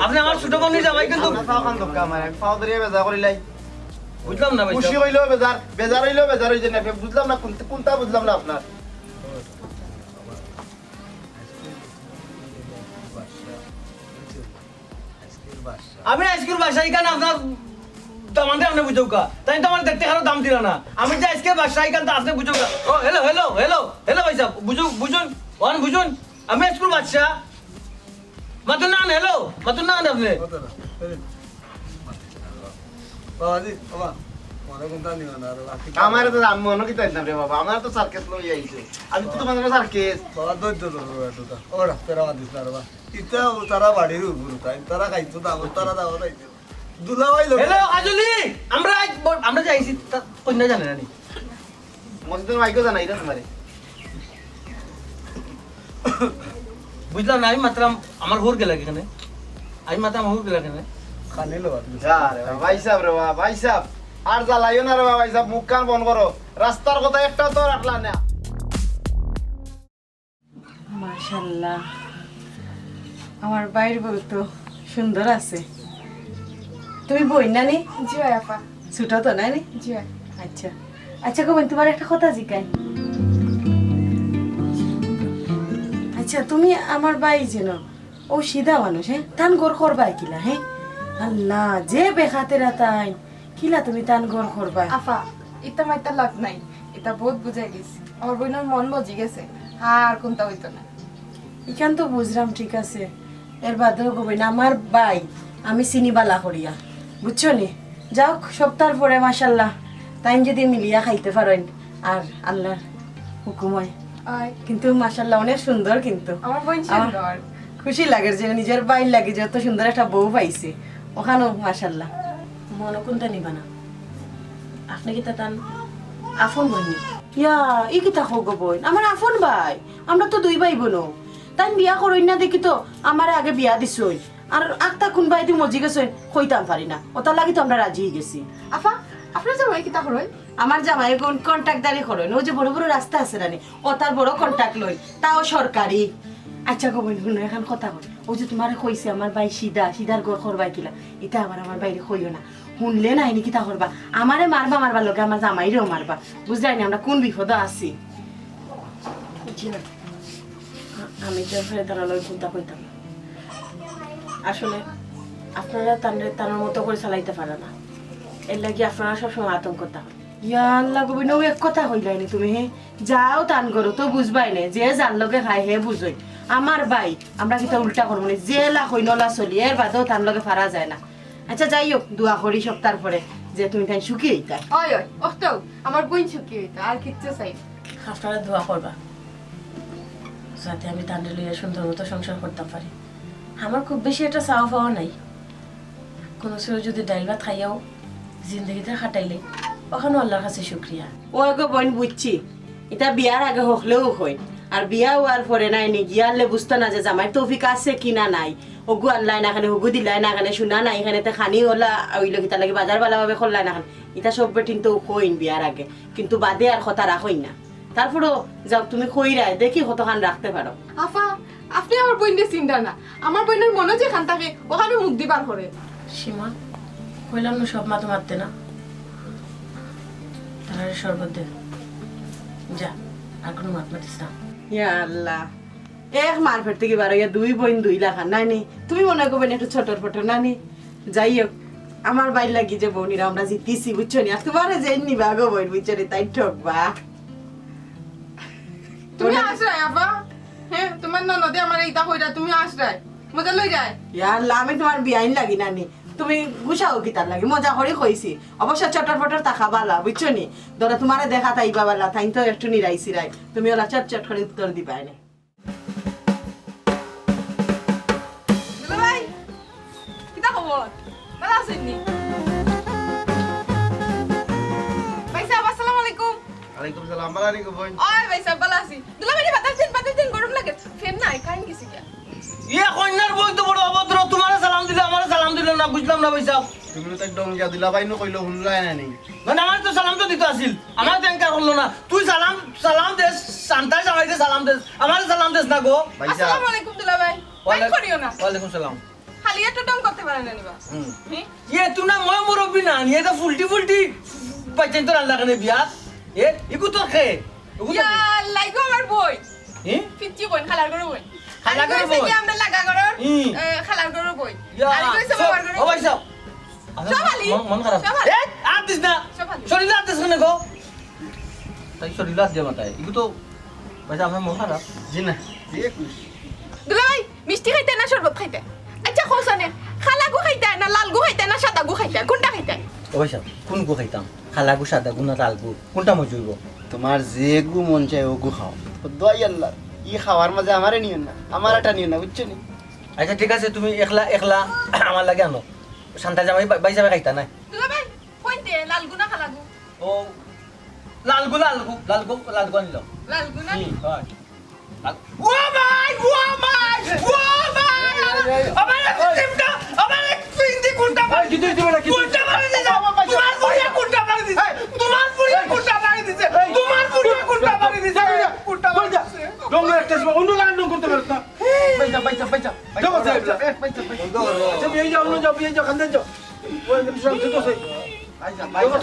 আপনি আমার ছোট বোনের জামাই কিন্তু। আপনার পাও খান ধক্কা আমার, আমি পাও ধরিয়া বেজা করিলাই। বুঝলাম না ভাই খুশি সাহেব। হইলেও বেজার, বেজার হইলেও বেজার হইছে না। বুঝলাম না কোন-, কোনটা বুঝলাম না আপনার। আমি আইজকুর বাদশা ইখান আপনার দামান্দরে আপনে বুঝউক্কা। তাইন তো আমারে দেখতে কারো দাম দিলা না। আমি যে আইজকুর বাদশা ইখান তো আপনে বুঝউক্কা। ও, hello, hello, hello, hello ভাইসাব, বুঝুন, বুঝুন, অখন বুঝুন। আমি আইজকুর বাদশা। মাতুন না কেনে, hello, মাতুন না কেনে আপনে। বাবাজি, বাবা, মনে কোনটা নিও না রে বাবা। আমারে তো আমি মনে কিতা দিতাম রে বাবা, আমারে তো সার্কাস লই আইছে। আমি তো তোমার সার্কাস। বাবা, ধৈর্য ধরো একটু তা। ওরা, তেরা মাতিস না রে বাবা। ইটা ও তারা বাড়ির উপর উঠায়, তারা খাইতো দাওয়াত, তারা দাওয়াত আইছে। দুলাভাই লোক। Hello, কাজলি, আমরা আজ ব-, আমরা যে আইছি, তা কইন্যা জানে না নি? মসজিদর মাইকও জানাই না তোমারে। বুঝলাম না, আমি মাতরাম আমার হুর গেলা কিখানে, আমি মাতরাম হুর গেলা কিখানে। খালি লো বাদ দিছে। আরে বাবা, ভাইসাব রে বাবা, ভাইসাব, আর জ্বালাইও না রে বাবা, ভাইসাব, মুখ কান বন্ধ করো, রাস্তার কথা একটাও তো রাখলা না। মাশাআল্লাহ, আমার ভাইর বউ তো সুন্দর আছে। তুমি বইন না নি? জি অয় আপা। ছোট তো না নি? জি অয়। আচ্ছা, আচ্ছা গো বইন, তোমারে একটা কথা জিকাই। আচ্ছা, তুমি আমার ভাই যেন, ও সিধা মানুষ, হ্যাঁ, তান ঘর করবায় কিলা, হ্যাঁ? আল্লাহ, যে বেখাতেরা তাইন, কিলা তুমি তান ঘর করবায়? আফা, ইতা মাতিয়া লাভ নাই, ইতা বউত বুঝাই দিছি। আমার বইনর মন মজি গেছে, আর কুন্তা অইতো না। ইখান তো বুঝরাম, ঠিক আছে। এর বাদেও গো বইন, আমার ভাই, আমি চিনি বালা করিয়া, বুঝছো নি? যাউক, সপ্তাহর পরে মাশাআল্লাহ, তাইন যুদি মিলিয়া খাইতে পারইন, আর আল্লাহর হুকুম অয়। অয়। কিন্তু মাশাআল্লাহ, অনেক সুন্দর কিন্তু। আমার বইন আমার সুন্দর। খুশি লাগের যে নিজর ভাইর লাগি যে অত সুন্দর একটা বউ পাইছে, অখানও মাশাআল্লাহ। মনো কুন্তা নিবা না, আপনে কিতা তান আপন বইন নি? ইয়া, ই কিতা কও গো বইন? আমার আপন ভাই, আমরা তো দুই ভাই বইন। তাইন বিয়া করইন না দেখি তো আমারে আগে বিয়া দিছইন। আর আখতা কুনবায়দি মজি গেছইন, কইতাম পারি না। অতার লাগি তো আমরা রাজি অইগেছি। আফা, আপনার জামাই কিতা করইন? আমার জামাই অখন কন্ট্রাক্টদারি করইন। অউ যে বড় বড় রাস্তা আছে না নি, অতার বড় কন্ট্রাক্ট লইন, তাও সরকারি। আচ্ছা গো বইন, হুনো, এখান কথা কই। অউ যে তোমারে কইছি আমার ভাই সিধা, সিধার ঘর করবায় কিলা, ইতা আবার আমার ভাইরে কইও না। হুনলে নায় নি কিতা করবা, আমারে মারবা, মারবার লগে আমার জামাইরেও মারবা। বুঝরায় নি আমরা কুন বিপদো আছি। জি না, আ-, আমি তো আসলে তারার লগে কুন্তা কইতাম না। আসলে আপনারা তানরে তানর মতো করি চালাইতা পাররা না, এরলাগি আপনারা সবসময় আতঙ্কত থাকইন। ইয়া আল্লাহ গো বইন, অউ এক কথা কইলায় নি তুমি, হে? যাও তান ঘরো তো বুঝবায় নে, যে যার লগে খায় হে বুঝইন। আমার ভাই, আমরা কিতা উল্টা করমু নি? যেলা কইন অলা চলি, এর বাদেও তান লগে পারা যায় না। আচ্ছা যাই হউক, দোয়া করি সপ্তাহর পরে যে তুমি তাইন সুখী অইতা। অয়, অয়, অখটাউ, আমার বইন সুখী অইতা, আর কিচ্ছু চাই না। আপনারা দোয়া করবা যাতে আমি তানরে লইয়া সুন্দর মতো সংসার করতাম পারি। আমার খুব বেশি একটা চাওয়া পাওয়া নাই, কুনু সময় যুদি ডাইল ভাত খাইয়াও জিন্দেগিটা কাটাইলে, অখানও আল্লাহর কাছে শুকরিয়া। অয় গো বইন, বুঝছি, ইতা বিয়ার আগে হকলেও কইন, আর বিয়া অওয়ার পরে নায় নি গিয়ালে বুঝতা না যে জামাইর তৌফিক আছে কি না নাই। অগু আনলায় না কেনে, হগু দিলায় না কেনে, সোনা নাই কেনে, তে খানি অলা অইলো কিতার লাগি, বাজার ভালাভাবে করলায় না কেনে, ইতা সব বেটিন্তে কইন বিয়ার আগে, কিন্তু বাদে আর কথা রাখইন না। তারপরও যাউক, তুমি কইরায়, দেখি কতখান রাখতে পারো। আফা, আপনে আমার বইনরে চিনরা না, আমার বইনর মনো যেখান থাকে, অখানো মুখ দি বার করে। সীমা, কইলাম না সব মাতো মাততে না। তারারে শরবত দে। যা, আর কুনু মাত মাতিস না। ইয়া আল্লাহ, এক মার পেট থাকি বার অইয়া দুই বইন দুই লাখান, নায় নি? তুমি মনো করবায় নি একটু ছটর ফটর, নায় নি? যাই হউক, আমার ভাইর লাগি যে বইনরে আমরা জিতিছি, বুঝছো নি? আর তোমারে যেইন নিবা গো বইন, বুঝছো নি? তাইন ঠকবা। তুমি আছরায় আফা? হে, তোমার ননদে আমারে ইতা কইরা, তুমি আছরায়? মজা লইরায়? ইয়া আল্লাহ, আমি তোমার বিয়াইন লাগি না নি? তুমি গুছাও কিতার লাগি? মজা করি কইছি। অবশ্য চটর পটর থাকা বালা, বুঝছো নি? ধরো তোমারে দেখাত আইবা বালা, তাইন তো একটু নিরাই সিরাই। তুমি অলা চট চট করি উত্তর দিবায় নে। দুলাভাই, কিতা খবর? ভালা আছইন নি? ভাইসাব, আসসালামু আলাইকুম। ওয়ালাইকুম সালাম, ভালা আছইন নি গো বইন? ওই ভাইসাব, ভালা আছি। দুলাভাই, বাতাস দিন, বাতাস দিন, গরম লাগে। ফ্যান নাই, কারেন্ট গেছে গিয়া। ইয়ে, কইন্যার বউ তো বড় অভদ্র, তোমারে সালাম দিল, আমারে সালাম দিল না, বুঝলাম না ভাইসাব। তুমি তো একদম গিয়া দুলাভাই নু কইলো, হুনলায় না নি? না, না, আমারে তো সালাম তো দিতো আছিল, আমারে তো এনকা করলো না। তুই সালাম, সালাম দেস, শান্তায় জামাইরে সালাম দেস, আমারে সালাম দেস না গো। ভাইসাব। আসসালামু আলাইকুম দুলাভাই। ওয়ালে-, মাইন্ড করিও না। ওয়ালাইকুম সালাম। খালি একটু ঢং করতে পারে না নিবা। হুম। হুম? ইয়ে, তুই না ময় মুরব্বি না, নিয়ে তো ফুলটি ফুলটি পাইছেন তো রান্না খানে বিয়া। এ, ইগু তোর খে? ইগু তোর ইয়া, খে? লাইগো আমার বই। হে? পিচ্চি বইন, খালার ঘরর বইন। খালা ঘরর বই। কি আমরা লাগা ঘরর? হুম। এ, খালার ঘরর বই। ইয়া, আর কইছে সব, বাবার ঘরর ও ভাই বই। সাহেব। আচ্ছা, সব আলি। মন, মন খারাপ। সব আলি। এ, আর দিস না। সব আলি। শরীরে আর দিস না গো। তাই শরীরে আর দিয়া মাথায়। ইগু তো, ভাই সাহেব, আপনার মন খারাপ? জি না। জি, খুশ। দুলাভাই, মিষ্টি খাইতে না শরবত খাইতে? আচ্ছা, কও ছানে, খালাগু খাইতে না লালগু খাইতে না সাদাগু খাইতে? কোনটা খাইতে? ও ভাই সাহেব, কোন গু খাইতাম? খালাগু, সাদাগু না লালগু? কোনটা মজা অইবো? তোমার যেগু মন চায় অগু খাও। দোয়াই আল্লাহ, ই খাওয়ার মাঝে আমারে নিও না, আমার এটা নিও না, বুঝছো নি? আচ্ছা, ঠিক আছে, তুমি একলা, একলা আমার লাগি আনো। শান্তা জামাই বা-, ভাই সাহেব খাইতা না। দুলাভাই, কোনটা? লালগু না খালাগু? ও, লালগু, লালগু, লালগু, লালগু আনিল। লালগু না? হুম, হয়। লাল-, ও ভাই, ও ভাই, ও ভাই! আমার এই সিস্টেমটা, আমার এই পিন্দি কোনটা মারি দিছে? কোনটা মারি দিছে? তোমার বুড়িয়ে কোনটা মারি দিছে? তোমার বুড়িয়ে কোনটা মারি দিছে? তোমার বুড়িয়ে কোনটা মারি দিছে? কোনটা মারি দিছে? ডঙ্গর একটা সময় অন্য লাইন ডং করতে পারত না। পয়সা, পয়সা, পয়সা। যাও, যাও, যাও। পয়সা, পয়সা। আচ্ছা, বিয়ে যাও, অন্য যাও, বিয়ে যাও, খান্দে যাও। ওই কিন্তু সব ঠিক আছে।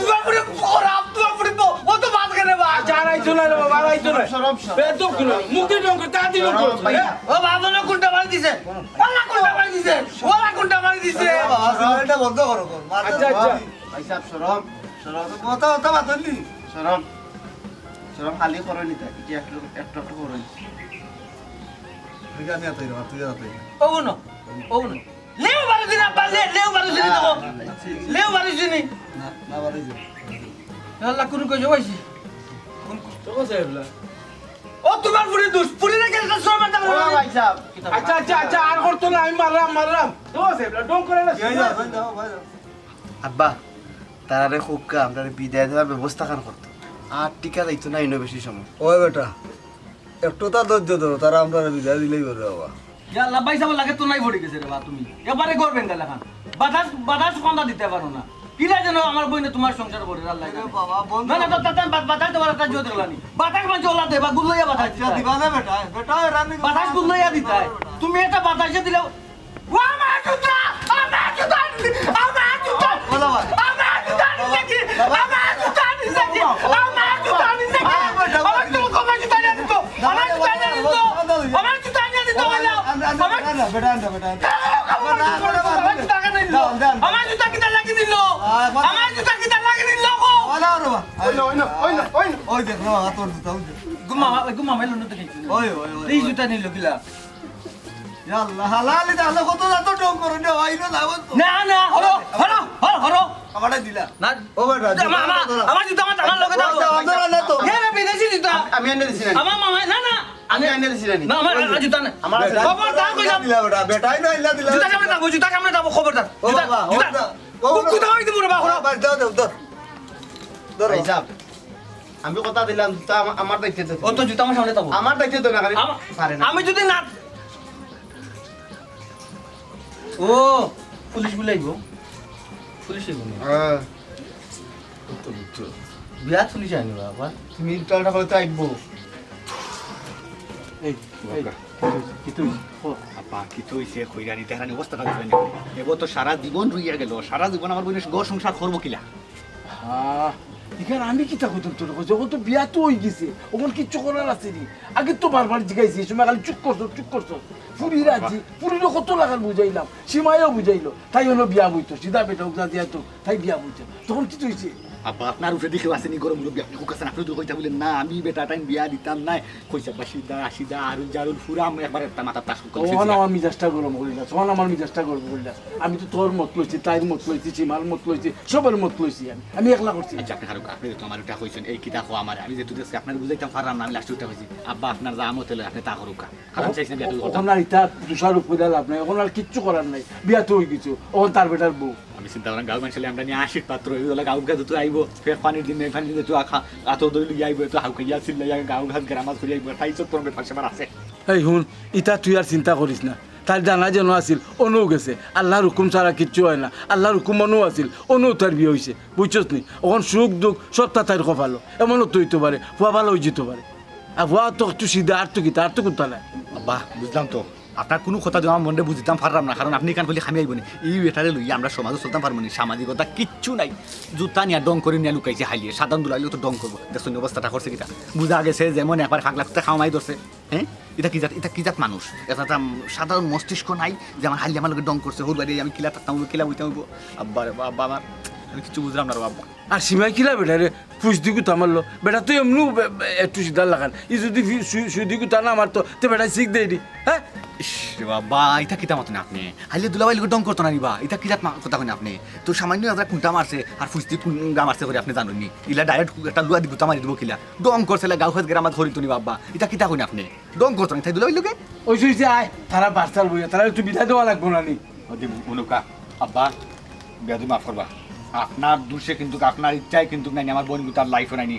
তোমার পুরি খারাপ, তোমার পুরি তো, ও তো বাদ করে বা। আচ্ছা, আর আইছো না রে বাবা, আর আইছো না। শরম, শরম। বেদব গুলো, মুখে ঢং করে, তাড়াতাড়ি ঢং করো। ভাই। ও বাবা, ওলা কোনটা মারি দিছে? ওলা কোনটা মারি দিছে? ওলা কোনটা মারি দিছে? বাবা, শরম, এটা বন্ধ করো, করো। মাথা আচ্ছা, আচ্ছা। ভাই সাহেব, শরম, শরম। কথা, কথা বাদ নি। শরম, শরম খালি করো নি তাই। যে একটু, একটু, একটু করো নি। তুই জানি আর তুই না, তুই জানি আর তুই না। ও বোন, ও বোন। লেও বারো দিন আব্বা, লে-, লেও বারো দিন তো। লেও বারো দিন। না, না বারো দিন। আল্লাহ, কোন কইছো পাইছি? কোন ক-, তো কইছে এবলা? ও, তোমার পুরি দুষ, পুরি রে কেন সব মারতে পারো ও না? ভাই সাহেব। আচ্ছা, আচ্ছা, আচ্ছা, আর করতো না, আমি মারলাম, মারলাম। তো কইছে এবলা, ডং করে না। এই যাও, এই যাও, এই যাও। আব্বা, তারারে খুব কা, আমরারে বিদায় দেওয়ার ব্যবস্থা খান করতো। আর টিকা যাইতো না, ইনো বেশি সময়। ওই বেটা, একটু তা ধৈর্য ধরো, তারা আমরারে বিদায় দিলেই বলে বাবা। ইয়া আল্লাহ, ভাই সাহেব লাগে তো নাই পড়ে গেছে রে বা তুমি। এবারে করবেন গেলে খান। বাতাস, বাতাস কোনটা দিতে পারো না। কিলা যেন আমার বইনে তোমার সংসার করে আল্লাহ জানে। বাবা, বন্ধ না, না, তো তাতে বা-, বাতাস দেওয়ার একটা জোর দেখলানি। বাতাস মানে ওলা দেবা, গুল্লাইয়া বাতাস আচ্ছা, দিতা। দিবা না বেটা, বেটা, রানি বাতাস গুল্লাইয়া দিতা। তুমি একটা বাতাসে দিলে ও আমার জুতা! আমার জুতা! আমার জুতা! বাবা, বাবা। আমার জুতা নিছে কি? বাবা। আমার জুতা নিছে কি? বাবা। আমার জুতা নিছে কি? বাবা, বাবা। আমার জুতা, আমার জুতা নিয়ে দিত! আমার জুতা নিয়ে দিত! বাবা, বাবা। আমার জুতা নিয়ে দিত, বাবা। আন, আন, আন, আমার আন, বেটা, আন, বেটা, আন। আমার জুতা কেন নিল? দাও, দাও। আমার জুতা কিতা লাগি দিল? বাবা, বাবা। আমার জুতা কিতা লাগি দিল গো? বাবা, বাবা। ওই না, ওই না, ওই না, ওই না। ওই দেখ, বাবা, তোর জুতা, ওই দেখ। ঘুমা, ঘুমা, মাইলো না তো কিছু। ওই, ওই, ওই, এই ওই। জুতা নিল কিলা? ইয়া আল্লাহ, হালালি তাহলে কত জাত ঢং করে নে, ভাই, না, না, না, হরো, হরো, হরো, হরো। আমারে দিলা। না। ও বেটা, আমার, আমার, আমার জুতা আমার, আমার লগে দাও। জুতা আমার না তো। এ, এ, বিদেশি জুতা। আমি এনে দিছি না। আমার মামা, না, না। আমি এনে দিছি না। না, আমার, আমার জুতা না। আমার আছে। খবরদার কইলাম। দিলা বেটা, বেটাই না ইল্লা দিলা। জুতা সামনে দাও, জুতা সামনে দাও, খবরদার। ও জুতা, বাবা, ও জুতা। বাবা, ও বাবা। কুত্তা হইতে মরে বা, খবর। বাবা, দাও, দাও, দাও। ধরো। ভাই সাহেব, আমি কথা দিলাম, জুতা আমা-, আমার দায়িত্বে তো। ও তো জুতা আমার সামনে থাকবো। আমার দায়িত্বে তো না, খালি আমা-, পারে না। আমি যদি না, ও, পুলিশ বুলাইবো। পুলিশ আইবো না। হ্যাঁ। ও তো বুঝছো। বিয়া পুলিশ আইনি বাবা। তুমি উল্টা উল্টা করে তো আইবো। এই, এই, বাবা। কি তুই? ও। আপা, কি তুই সে খৈরানি, তেহারানি অবস্থা খারাপ হয়নি। এবার তো সারা জীবন রইয়া গেল, সারা জীবন আমার বইনে ঘর সংসার করবো কিলা? হ্যাঁ, ইখান আমি কিতা কইতাম তোর কাছে? অখন তো বিয়া তো অই গেছে, অখন কিচ্ছু করার আছে নি। আগে তো বারবার জিগাইছি, এই সময় খালি চুপ করছো, চুপ করছো। ফুরি রাজি, ফুরিরে কত লাখান বুঝাইলাম, সীমায়ও বুঝাইলো, তাই হলো বিয়া বইতো, সিধা বেটা উগরা দিয়া তো, তাই বিয়া বইতো। তখন কিতা অইছে? আব্বা, আপনার উপরে দেখে আছে নি গরম মুরব্বি, আপনি হুকাছেন, আপনি তো কইতা বলেন না, আমি বেটা টাইম বিয়া দিতাম না, কইছে আব্বা সিধা, সিধা, আরুল জারুল, ফুরা আমি একবার একটা মাথার তাস হুকাল অখন আমার মিজাজটা গরম করিলাস, অখন আমার মিজাজটা গরম করিলাস। আমি তো তোর মত লইছি, তাইর মত লইছি, সীমার মত লইছি, সবার মত লইছি আমি। আমি একলা করছি। আচ্ছা, আপনি খারুক, আপনি তো আমার ওটা কইছেন, এই কিতা কো আমার, আমি যেহেতু দেখছি, আপনার বুঝাইতাম পারলাম না, আমি লাস্টে ওটা কইছি, আব্বা, আপনার যা মত হইলে আপনি তা করুক। কারণ চাইছি না বিয়া তো করতাম। অখন আর ইতা দোষারোপ কইরা লাভ নাই, অখন আর কিচ্ছু করার নাই, বিয়া তো অই গেছে, অখন তার বেটার বউ। আমি চিন্তা করাম, গাঁও মানুষের আমরা নিয়ে আশিক পাত্র, এই বলে গাঁও গাছ তো আইবো, ফের পানির দিন নেই, পানির দিন তো আখা, আতো দই লইয়া আইবো, তো হাউকাইয়া চিল্লাইয়া গাঁও ঘাস গ্রামাজ করিয়া আইবো, তাই চোখ পরমে ফাঁসে মার আছে। এই হুন, ইতা তুই আর চিন্তা করিস না। তার জানা যেন আছিল, অনও গেছে। আল্লাহর হুকুম ছাড়া কিচ্ছু হয় না। আল্লাহর হুকুম অনও আছিল, অনও তার বিয়া অইছে। বুঝছস নি? অখন সুখ দুঃখ সবটা তাইর কপালো। এমনও তো অইতো পারে, ফুয়া ভালা অই যেতো পারে। আর ফুয়া তো একটু সিধা, আর তো কিতা, আর তো কুন্তা নাই। আব্বা, বুঝলাম তো। আপনার কুনু কথা দিয়া আমার মনরে বুঝাইতাম পাররাম না, কারণ আপনে ইখান কইলে কামে আইবো নি। ই বেটারে লইয়া আমরা সমাজো চলতাম পারমু নি, সামাজিকতা কিচ্ছু নাই। জুতা নিয়া ঢং করি নিয়া লুকাইছে হালিয়ে, সাধারণ দুলাভাইর লগে তো ঢং করবো। দেখছইন নি অবস্থাটা করছে কিতা? বুঝা গেছে যেমন একবার পাগলা কুত্তায় কামাই ধরছে। হ্যাঁ, ইটা কি জাত, ইটা কি জাত মানুষ? ইটা তো সাধারণ মস্তিষ্ক নাই যে আমার হালিয়ে আমার লগে ঢং করছে, হুর বাড়ি আমি কিলা থাকতাম অইবো, কিলা বইতাম অইবো। আব্বা রে বা, আব্বা আমার, আমি কিচ্ছু বুঝলাম না রে আব্বা। আর সীমায় কিলা বেটারে ফুসদি গুতা মারলো? বেটা তো এমনেউ বে-, বে-, একটু সিধার লাখান। ই যুদি ফি-, সু-, সুদি গুতা না মারতো, তে বেটায় শিক দেয়নি। হ্যাঁ? ইশ রে বাবা, ইটা কিতা মাতইন আপনে? হালিয়ে দুলাভাইর লগে ঢং করতো না নি বা? ইটা কি জাত মা-, কথা কইন আপনে? তো সামান্য একটা কুন্তা মারছে, আর ফুসদি কুনগা মারছে করি আপনে জানইন নি? ইলা direct একটা লুয়াদি গুতা মারি দিবো কিলা? ঢং করছে লা, গাঁও খাস গেরামাত করিতো নি বাবা। ইটা কিতা কইন আপনে? ঢং করতো না নি, তাই দুলাভাইর লগে? ওই যে, ওই যে আয়, তারা বার্তাল বইয়া, তারা একটু বিদায় দেওয়া লাগবো না নি? ওই যে, উনুকা, আব্বা, বেয়াদবি মাফ করবা। আপনার দোষে কিন্তুক, আপনার ইচ্ছায় কিন্তুক নাইনি, আমার বইন গুতার life-ও নাইনি,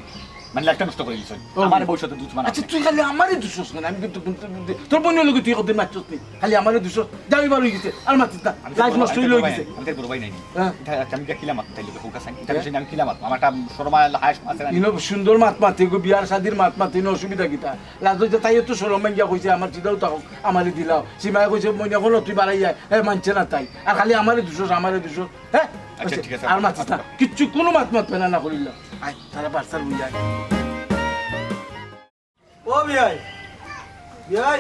মানে, life-টা নষ্ট করি দিছইন। ও। আমার ভবিষ্যতে দুশমন আচ্ছা, আপনে। তুই খালি আমারে দুষস কেনে? আমি কিন্তু, কিন্তু, কিন্তু, তোর বইনর লগে তুই কতদিন মাতছস নি? খালি আমারে দুষস। যা, অইবার অই গেছে, আর মাতিস না। আমি তো life বড় ভাই, নষ্ট অইলে অই গেছে। আমি তো বড় ভাই নাইনি। হ্যাঁ। ইটা, আচ্ছা, আমি ইটা কিলা মাত, তাইলে হোক আছে, ইটা হ্যাঁ। বিষয় নিয়ে আমি কিলা মাত, আমার একটা শরম আর হায় আছে না। ইনো সুন্দর মাত মাতে গো, বিয়ার শাদির মাত মাতে, ইনো অসুবিধা কিতা? লাজ লজ্জা তাই তো শরম ভাঙ্গিয়া কইছে, "আমার চিদাও থাকো, আমারে দিলাও।" সীমায় কইছে, "মইনা, তুই বাড়াই যায়।" এ, মানছে না তাই। আর খালি আমারে দুষস, আমারে দুষস। হ্যাঁ? আচ্ছা, ঠিক আছে। আর মাতিস না। কিচ্ছু, কুনু মাত মাতবে না, না করিল। আয়, তারা বার্তাল বইয়া আয়। ও বিয়াই, বিয়াই।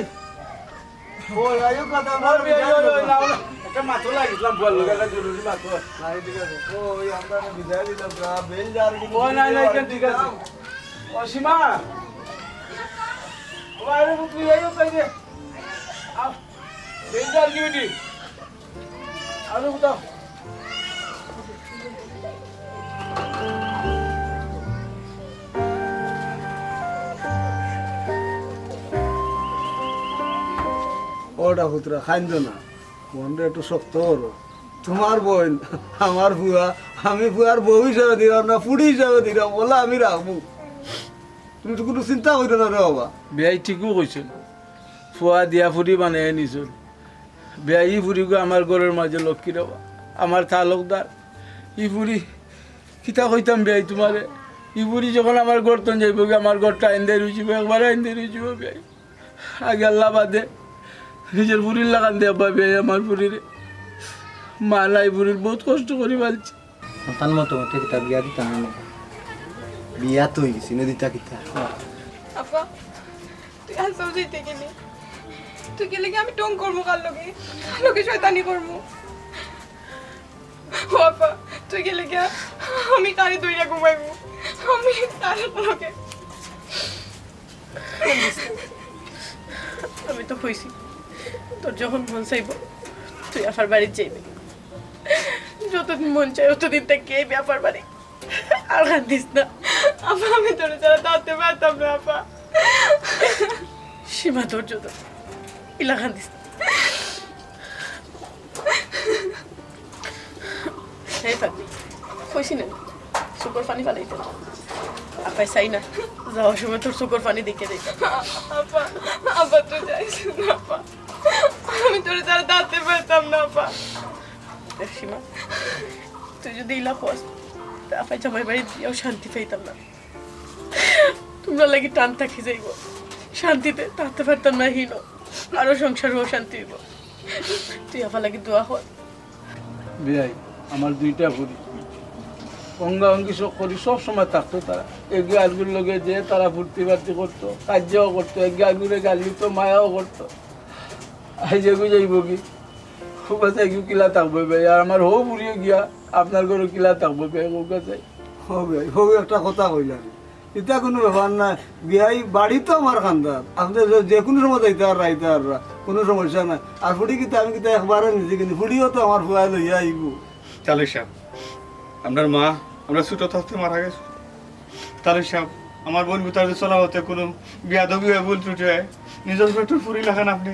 ও, আইও কথা, আমরা ও, বিয়াই, বিয়াই ওই, ওই, দিলাম। না, না। একটা মাতও লাগিছিলাম, বল, একটা জরুরি মাতও। নাই, ঠিক আছে। ও, ওই আমরা বিদায় দিলাম, যা, বেল যার কিন্তু ও, নাই, নাই, ঠিক আছে। ও, সীমা। ও, আরে, তুই আইও, তাই রে। আ, বেল যার কি বেটি? আরে, কোথাও? ওটা পুত্রা, কাইন্দো না। মনটা একটু শক্ত করো। তোমার বইন, আমার ফুয়া, আমি ফুয়ার বউ হিসাবে দিলাম না, ফুড়ি হিসাবে দিলাম, ওলা আমি রাখবো। তুমি তো কুনু চিন্তা করিও না রে বাবা। বিয়াই ঠিকউ কইছইন, ফুয়া দিয়া ফুড়ি বানাইয়া নিছইন। বিয়াই, ই ফুড়িগু আমার ঘরর মাঝে লক্ষ্মী রে বাবা, আমার তালুকদার। ই ফুড়ি, কিতা কইতাম বিয়াই তুমারে, ই ফুড়ি যখন আমার ঘর তন যাইবোগি, আমার ঘরটা আইন্দাই রইযিবো, একবারে আইন্দাই রইযিবো বিয়াই। আগে আল্লা বাদে নিজর ফুড়ির লাখান দেও পাইবায় আমার ফুড়িরে। মা নাই ফুড়ির, বউত কষ্ট করি পালছি। সন্তান মতো মতো কিতা বিয়া দিতা না নি? বিয়া তো অই গেছে, ইনো দিতা কিতা? আফা, তুই আজ যাইতে গেলি, তুই গেলে কি আমি ঢং করমু কার লগে? কার লগে শয়তানি করমু? ও আফা, তুই গেলে কি আমি কারে ধইরা ঘুমাইমু? আমি কার লগে? আমি তো কইছি, তোর যখন মন চাইবো, তুই আফার বাড়িত যাইবে। যতদিন মন চায়, অতদিন থাকি আইবে আফার বাড়ি। আর কান্দিস না। আফা, আমি তোরে ছাড়া থাকতে পারতাম না, আফা। সীমা, ধৈর্য ধর। ইলা কান্দিস না। এই পাগলি, কইছি না, চউখর পানি ফালাইতে না। আফায় চাই না, যাওয়ার সময় তোর চউখর পানি দেখিয়া যাইতা। আফা, আফা, তুই যাইস না, আফা। আমি তোরে ছাড়া থাকতে পারতাম না, আফা। দেখ সীমা, তুই যুদি ইলা কস, তে আফায় জামাইর বাড়িত গিয়াও শান্তি পাইতাম না। তুমরার লাগি টান থাকি যাইবো, শান্তিতে থাকতে পারতাম না হিনো, আরো সংসারো অশান্তি অইবো। তুই আফার লাগি দোয়া কর। বিয়াই, আমার দুইটা ফুড়ি অঙ্গা অঙ্গি সব করি সব সময় থাকতো তারা। এগু আরগুর লগে যে তারা ফুর্তি ফার্তি করতো, কাইজ্জাও করতো, এগু আরগুরে গাইল দিতো, মায়াও করতো। আইজ এগু যাইবোগি, কউক্কা চাই এগু কিলা থাকবো বিয়াই? আর আমার হউ ফুড়িও গিয়া আপনার ঘরো কিলা থাকবো বিয়াই, কউক্কা চাই? ও বিয়াই, হউ একটা কথা কইলাম, ইতা কুনু ব্যাপার নায়। বিয়াই বাড়ি তো আমার কান্দাত, আপনে যে, যে কুনু সময় যাইতা পাররা, আইতা পাররা, কুনু সমস্যা নাই। আর ফুড়ি কিতা, আমি কিতা একবারে নিছি কিনি, ফুড়িও তো আমার ফুয়ায় লইয়া আইবো। তালই সাব, আপনার মা আমরা ছোট থাকতে মারা গেছে। তালই সাব, আমার বইন গুতার যে চলাফতে কুনু বেয়াদবি অয়, ভুল ত্রুটি অয়, নিজর পেটর ফুড়ি লাখান আপনে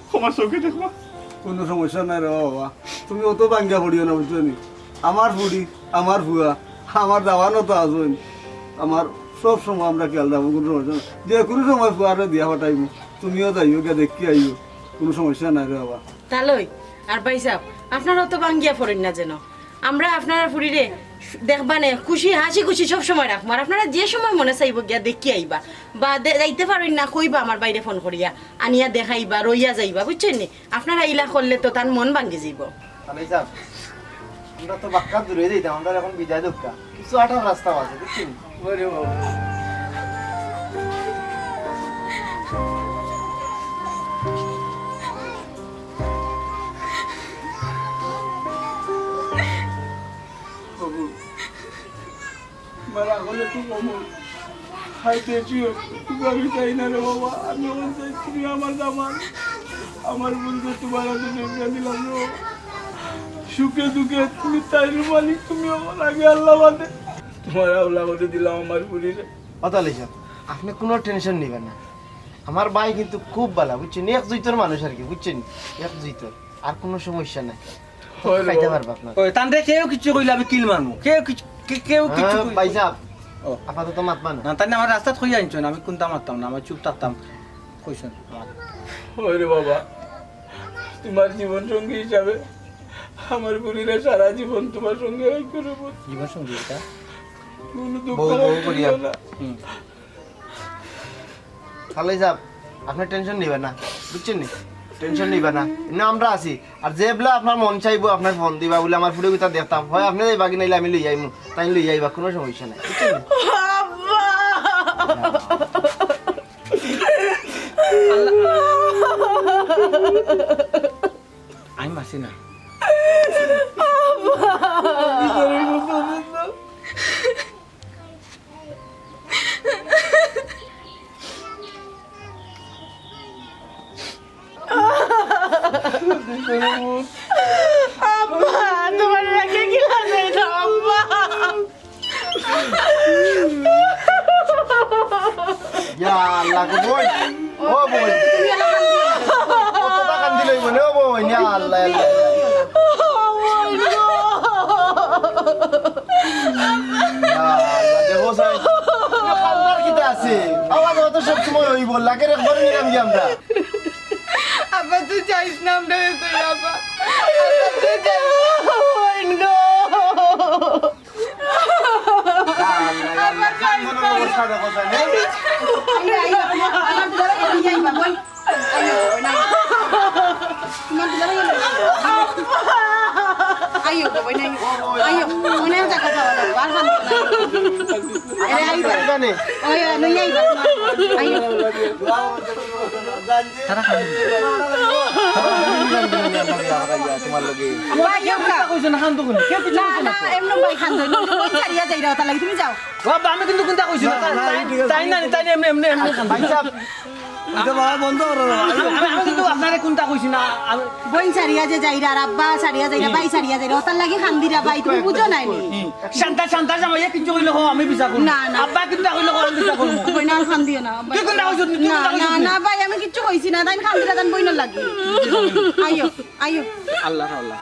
ক্ষমার চউখে দেখবা। কুনু সমস্যা নাই রে বাবা, তুমি অত ভাঙ্গিয়া পড়িও না, বুঝছো নি? আমার ফুড়ি, আমার ফুয়া, আমার দামান্দ তো আছইন, আমার সব সময় আমরা খিয়াল রাখমু, কুনু সমস্যা নাই। যে কুনু সময় ফুয়ারে দিয়া পাঠাইমু, তুমিও যাইও গিয়া দেখি আইও, কুনু সমস্যা নাই রে বাবা। তালই, আর ভাইসাব, আপনারা অত ভাঙ্গিয়া পড়ইন না যেন। আমরা আপনারার ফুড়িরে দেখবা নে, খুশি, হাসি খুশি সব সময় রাখমু। আর আপনারা যে সময় মনে চাইবো গিয়া দেখি আইবা, বা দে-, যাইতে পারইন না, কইবা আমার ভাইরে ফোন করিয়া, আনিয়া দেখাইবা, রইয়া যাইবা, বুঝছইন নি? আপনারা ইলা করলে তো তান মন ভাঙ্গি যাইবো। তাহলে যাও, আমরা তো বাক্কা দূরে যাইতাম, আমরা এখন বিদায় দোক্কা, কিছু আটার রাস্তা আছে, বুঝছইন নি? ওরে বাবা। বাবু, তোমার আগলে তো বাবু, হাইতে চুয়ে, তুমি আমি চাই না রে বাবা, আমি এখন চাই তুমি আমার দামান, আমার বন্ধু তোমার হাতে ধরিয়া দিলাম রে বাবা। সুখে দুঃখে তুমি তাইর মালিক, তুমি আমার আগে আল্লাহ বাদে। তোমার আওলা করে দিলাম আমার বুড়িরে। কথা লইছ, আপনি কোনো টেনশন নিবেন না। আমার ভাই কিন্তু খুব ভালা, বুঝছেন? এক জুইতর মানুষ আর কি, বুঝছেন? এক জুইতর, আর কোনো সমস্যা নাই। ওই রে খাইতে বাবা। পারবা আপনার। ওই, তানরে কেউ কিচ্ছু কইলে আমি কিল মারমু। কেউ কিচ্ছু, কে-, কেউ কিচ্ছু হ্যাঁ, কইলে ভাই সাহেব, ও। আপাতত মাতবা না। না, তাইন আমার রাস্তাত কইয়া আনছইন, আমি কুন্তা মারতাম না, আমি চুপ থাকতাম। কইছইন, মাত। ওই রে বাবা, তোমার জীবন সঙ্গী হিসাবে আমার বুড়িরে সারা জীবন তোমার সঙ্গে এই করে বল। জীবন সঙ্গী এটা? কোনো দুঃখ বউ, বউ কষ্ট করিয়া। দিও না। হুম। খালাই সাহেব, আপনি টেনশন নিবেন না, বুঝছেন নি? টেনশন নিবেন না, না আমরা আছি। আর যে বলে আপনার মন চাইবো, আপনার ফোন দিবা বলে আমার ফুড়ে গুতা দেখতাম, হয় আপনি যাইবা কি নাইলে আমি লই আইমু, তাই লই আইবা, কোনো সমস্যা নাই, বুঝছেন নি? আব্বা! আমি মাসি না। আব্বা! আব্বা, তোমার রাখে কি লাগে না, আব্বা? ইয়া আল্লাহ গো বইন, ও বইন। কতটা কান্দি লইব নে, ও বইন, ইয়া আল্লাহ, আল্লাহ। ইয়া আল্লাহ, দেখো সাই, কান্দার কিতা আছে? আওয়াজ অত সব সময় হইব, লাগের একবারে নিলাম কি আমরা? আব্বা, তুই যাইস না, আমরা তো আব্বা। আব্বা, তুই যাইস না। আল্লাহ, আল্লাহ, কান্দন অবস্থা দেখো সাই, নে? আইও, আইও, আমার দুলাভাই, আইও, আইও, বইন। আইও, বইন, আইও। তোমার দুলাভাই আইও। আইও, বইন, আইও। আইও, মনে হয় দেখা যাওয়া লাগবে, আর কান্দন না। আরে, আইও। জানে। ওই, ওই, লইয়া আইবা, তোমার। আইও। তারা খান। তোমার লগে। ভাই, কেউ না। কইছে না, খান তো কোন? কেউ কিছু না, কইছে না না, তো? এমন ভাই খান ধরে। তুমি বইন ছাড়িয়া যাইরা, ওটা লাগি তুমি যাও। বাবা, আমি কিন্তু কুন্তা কইছি না। না, না, তাই, এই ঠিক আছে। তাই না, তাই না, এমনি, এমনি, এমনি খান। ভাই সাহেব, এটা বাবা বন্ধ করো না। আমি, আমি, আমি কিন্তু আপনারে কুন্তা কইছি না। আমি বইন ছাড়িয়া যে যাইরা, আর আব্বা ছাড়িয়া যাইরা, ভাই ছাড়িয়া যাইরা, ওটার লাগি খান দিরা ভাই, তুমি বুঝো নাই নি? হুম। শান্তা, শান্তা জামাইয়ে কিচ্ছু কইলে কও, আমি বিচার করব। না, না। আব্বা কিচ্ছু কইলে কও, আমি বিচার করব। বইন, আর খান দিও না, আব্বা। তুই কুন্তা কইছ? তুই না, কুন্তা কইছ না, তুই? না, ভাই, আমি কিচ্ছু কইছি না, তাই খান দিরা, তাই বইনর লাগি। আইও, আইও। আল্লাহ, আল্লাহ।